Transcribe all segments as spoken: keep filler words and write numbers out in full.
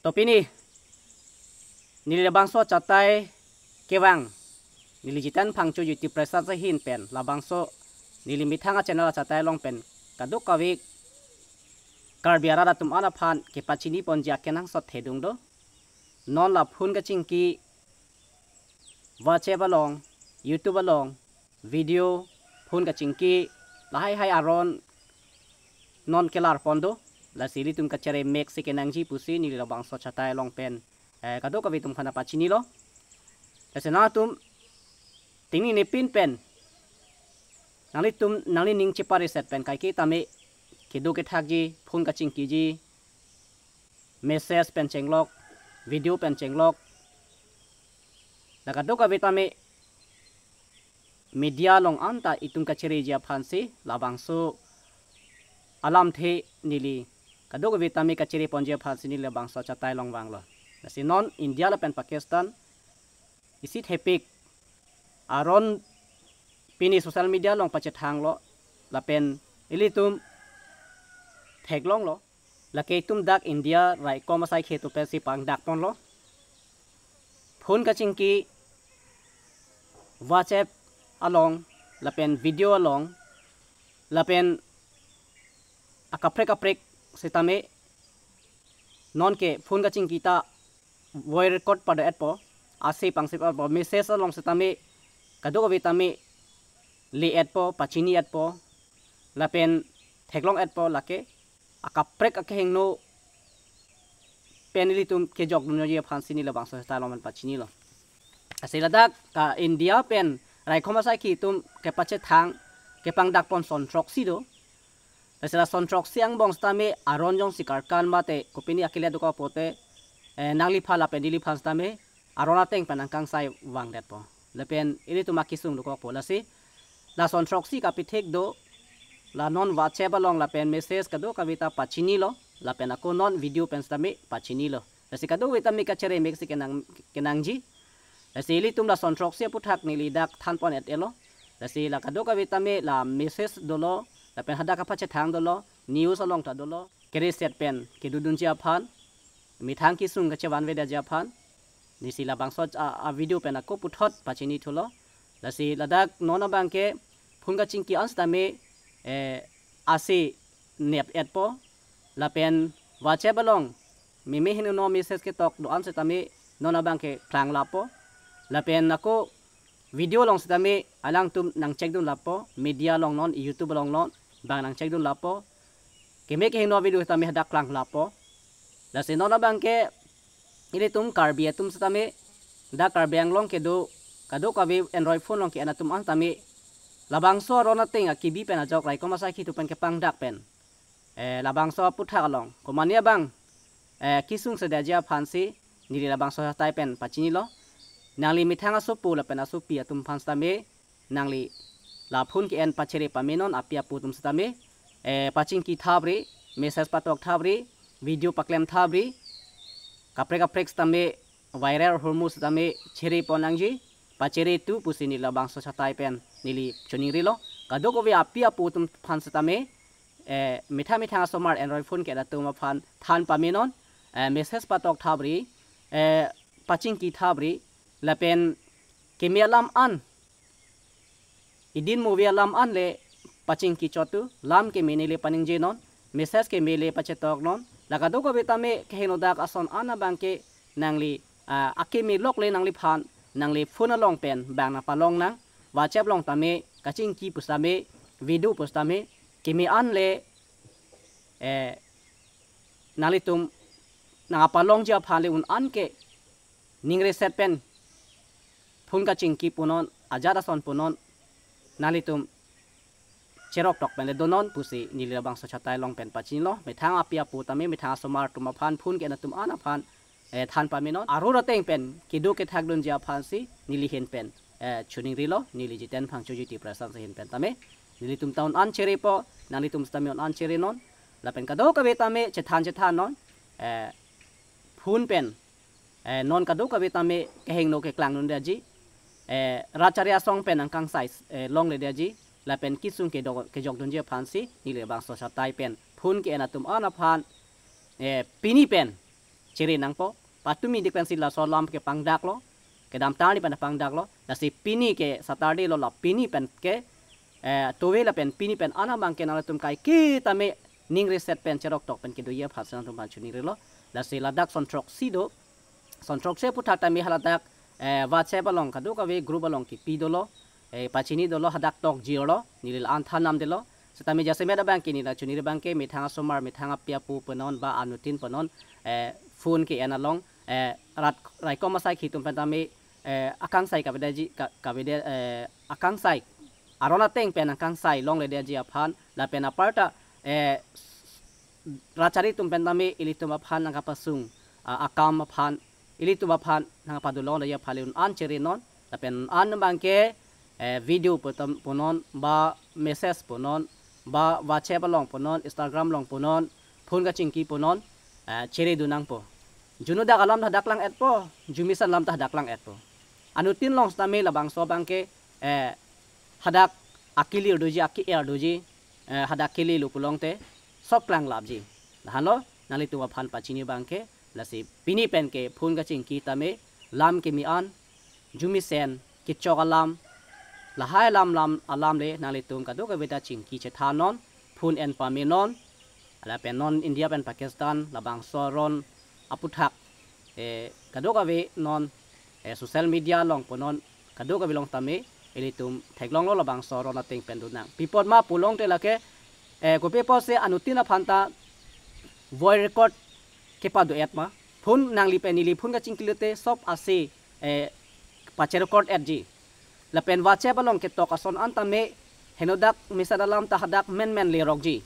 To pini neli labangso achatai kevang, neli Jiten Phangcho YouTube presenter ahin pen labangso neli methang a-channel achatai along pen kadokave Karbi arat atum an aphan kepachini ponji akenangsot thedung do. Non la phone kachingki, WhatsApp along, YouTube along, video, phone kachingki, lahai hai aron non kelar pon do. Lasi ilitum kachere mek si kenangji pusi neli labangso achatai along pen, eh, kadokave atum aphan pachinilo. Lasi nangtum tingni nepin pen nanglitum nanglining chepariset pen kaike tame kedo kethakji, phone kachingkiji, message pen chenglok, video pen chenglok, la kadokave tame media along anta itum kachereji aphansi labangso alamthe neli kadokave tame kachere ponji aphansi neli labangso achatai along vanglo. Lasi non India lapen Pakistan isi thepik aron pini social media along pachethanglo, lapen ilitum theklonglo. Lake itum dak India raikom asaikhi atum pensi pangdak ponlo. Phone kachingki, WhatsApp along, lapen video along, lapen akaprek kaprek sitame, nonke phone kachingki ta voice record pado-etpo, ase pangse-etpo, message along sitame kadokave tame le-etpo, pachini-etpo, lapen theklong-etpo. Lake akaprek akehingno pen ilitum kejokdunji aphansi neli labangso achatai along pen pachinilo. Lasi ladak ka India pen raikom asaikhi atum kepachethang, kepangdak pon son throksi do. Lasi la son throksi angbong sitame aron jongsi karkan mate kopine akele dokok pote, eh, nangliphan lapen neliphan sitame aron ateng pen nangkangsai vangdetpo. Lapen ilitum akesung dokokpo. Lasi la son throksi kapithek do, la non WhatsApp along lapen message kadokave ta pachinilo, lapen ako non video pen sitame pachinilo. Lasi kadokave tame kachere mek si kenang, kenangji. Lasi ilitum la son throksi aputhak neli dak than pon-et-elo. Lasi la kadokave tame la message dolo, lapen hadak kapachethang dolo, news along ta dolo, kereset pen kedodunji aphan, methang kesung kachevanvedetji aphan, neli si labangso a, a video pen ako puthot pachinithulo. Lasi ladak non abangke phone kachingki an sitame, eh, ase nep-etpo, lapen WhatsApp along meme heno no message ketok do-an sitame non abangke klanglappo, lapen ako video along sitame alangtum nangchekdunlappo, media along non, YouTube along non, bang nangchekdunlappo, keme kehingno video sitame hadak klanglappo. Lasi non abangke ilitum Karbi atum sitame, dak Karbi Anglong kedo kadokave Android phone along ke-en atum an tame, labangso aron ateng akibi pen ajok raikom asaikhi atum pen kepangdak pen, eh, labangso aputhak along komane abang, eh, kesung sedetji aphansi neli labangso achatai pen pachinilo. Nangli methang asopo lapen asopi atum aphan sitame, nangli la phone ke-en pachere pamenon api apo atum sitame, eh, pachingki thapri, message patok thapri, video paklem thapri, kaprek kaprek sitame viral hormu sitame chere pon nangji, pachere tu pusi neli labangso achatai pen neli choningrilo. Kadokave api apo atum aphan sitame, eh, methang methang asomar Android phone ke-en atum aphan than pamenon, eh, message patok thapri, eh, pachingki thapri, lapen keme alam an, idin movie alam an le pachingki chotu, lam keme neli paningjenon, message keme le pachetoknon, la kadokave tame kehingno dak ason an abangke nangli, ah, akeme lok le nangliphan, nangli phone along pen bang nangpalong nang, WhatsApp along tame, kachingki pusitame, video pusitame, keme an le, eh, nanglitum nangpalongji aphan le un-an ke ningreset pen phone kachingki punon, ajat ason punon, nanglitum cherok tok pen le donon pusi neli labangso achatai along pen pachinilo. Methang api apo tame, methang asomar atum aphan, phone ke-en atum an aphan, eh, than pamenon. Arur ateng pen kedo kethakdunji aphansi neli ahin pen, eh, choningrilo, neli Jiten Phangcho YouTube presenter ahin pen tame. Nelitum ta un-an cherepo, nanglitum sitame un-an cherenon, lapen kadokave tame chethan chethannon, eh, phone pen, eh, non kadokave tame kehingno keklangdundetji, eh, rat chari asong pen nangkangsai, eh, longledetji, lapen kesung kedo, kejokdunji aphansi neli labangso achatai pen phone ke-en atum an aphan, eh, pini pen chere nangpo. Patumi dik pensi laso alam ke pangdaklo, kedamtang arni pen pangdaklo. Lasi pini ke Saturday lo, la pini pen ke, eh, tove lapen pini pen an abang ke nanglitum kaike tame ning reset pen cherok tok pen kedoji aphan si nangtum aphan choningrilo. Lasi ladak son throksi do, son throksi aphuthak tame haladak, eh, WhatsApp along kadokave group along kipi dolo, eh, pachini dolo, hadak tokjirlo, neli la-an than namdelo. Setame jasemet abang ke neli nangchoningri abang ke methang asomar, methang api apo punon ba anuttin punon, eh, phone ke-en along, eh, rat raikom asaikhi atum pen tame, eh, akangsai kavedeji, ka-, kavede, eh, akangsai aron ateng pen akangsai longledetji aphan, lapen aparta, eh, rat chari atum pen tame ilitum aphan nangkapasung, ah, akam aphan, ilitum aphan nangkapadolongji aphan un-an chere non, lapen an abang ke, eh, video putam punon, ba message punon, ba WhatsApp along punon, Instagram along punon, phone kachingki punon, eh, chere dun nangpo. Junu dak alam ta hadak lang-etpo, jumisen alam ta hadak lang-etpo. Anuttin along setame labangso abang ke, eh, hadak akelir doji, ake-er doji, eh, hadak kelelo pulote sop klanglapji. Lahenlo nanglitum aphan pachini abang ke, lasi pini pen ke phone kachingki tame lam keme-an, jumisen kechok alam, lahai alam lam alam le nanglitum kadokave ta chingki chethan non, phone en pame non, lapen non India pen Pakistan labangso aron aphuthak, eh, kadokave non, eh, social media along punon, kadokave along tame ilitum theklonglo labangso aron ateng pen dun nang. Pi apot ma pulote lake, eh, kopi apotsi anuttin aphan ta voice record kepado-et ma. Phone nangli pen neli phone kachingki lote sop ase, eh, pache record etji. Lapen WhatsApp along ketok ason an tame henodak message alam ta hadak menmen lerokji.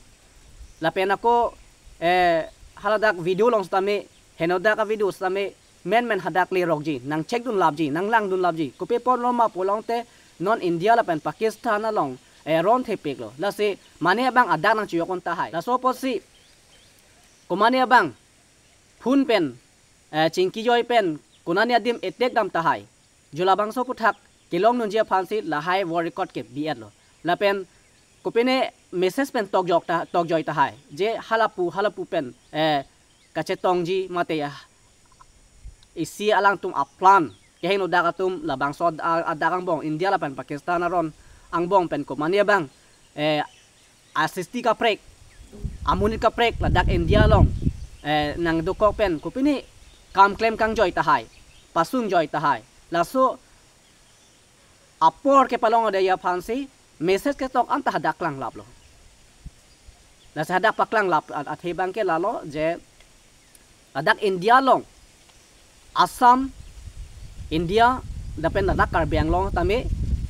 Lapen ako, eh, haladak video along setame, henodak avideo setame menmen hadak lerokji, nang check dunlapji, nang lang dunlapji. Kopi apotlo ma pulote non India lapen Pakistan along, eh, ron thepiklo. Lasi mane abang adak nangchojok-un tahai. Laso apotsi komane abang phone pen, eh, chingkijoi pen konane adim etek dam tahai. Jula bangso aphuthak kelong dunji aphansi lahai voice record kebi-etlo. Lapen kopine message pen tokjok ta, tokjoi tahai. Je halapu, halapu pen, eh, kachetongji mate ya, isi alangtum aplan kehingno dak atum labangso ad-, adak angbong India lapen Pakistan aron angbong pen komane abang, eh, asisti kaprek, amonit kaprek ladak India along, eh, nangdokok pen kopine kam klem kangjoi tahai, pasungjoi tahai. Laso apor kepalongledetji aphansi message ketok an ta hadak klanglaplo. Lasi hadak paklanglap a-, athe abang ke lalo je ladak India along, Assam, India, lapen ladak Karbi Anglong tame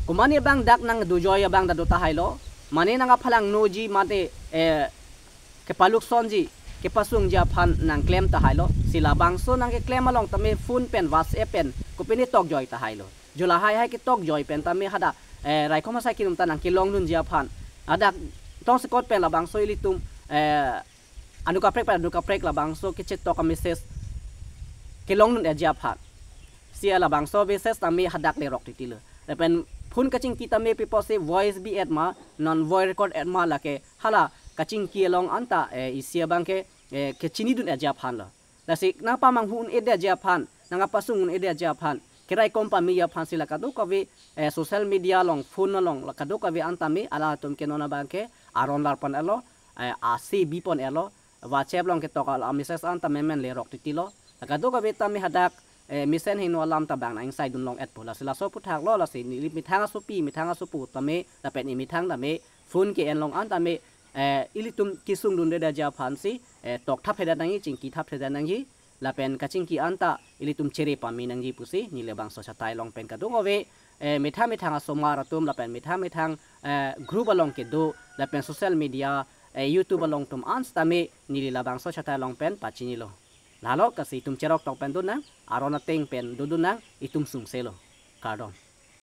komane abang dak nangdojoi abang ta do tahailo. Mane nangkaphalangnoji mate, eh, kepaluk sonji, kepasungji aphan nangklem tahailo. Si labangso nangkeklem along tame phone pen, WhatsApp pen kopine tokjoi tahailo. Jula hai hai ketokjoi pen tame hadak, eh, raikom asaikhi atum ta nangkelong dunji aphan, hadak tongsekot pen labangso ilitum, eh, anut kaprek pen anut kaprek labangso kechetok a-message kelong dun-etji aphan. Si labangso message tame hadak lerok titilo. Lapen phone kachingki tame pi apotsi voice bi-et ma, non voice record et ma, lake hala kachingki along an ta, eh, isi abang ke, eh, kechini dun-etji aphanlo. Lasi nangpamanghu un-edetji aphan, nangkapasung un-edetji aphan, keraikom pameji aphansi la kadokave, eh, social media along, phone along, la kadokave an tame alangtum ke non abang ke aron larpon-etlo, eh, ase bipon-etlo, WhatsApp along ketok a-message an ta menmen lerok titilo. La kadokave tame hadak, eh, mesen hingno alam ta bang nang-ingsai dunlong-etpo. Lasi laso aphuthaklo, lasi neli methang asopi, methang asopo tame, lapen emethang tame, phone ke-en along an tame, eh, ilitum kesung dunde detji aphansi, eh, tokthap hedet nangji, chingkithap hedet nangji, lapen kachingki an ta ilitum chere pame nangji pusi neli labangso chatai along pen kadokave, eh, methang methang asomar atum lapen methang methang, eh, group along kedo lapen social media, eh, YouTube along atum an setame neli labangso chatai along pen pachinilo. Lalo kasi itum cherok tok pen dun nang, aron ateng pen dodun nang, itum sungselo. Kardom.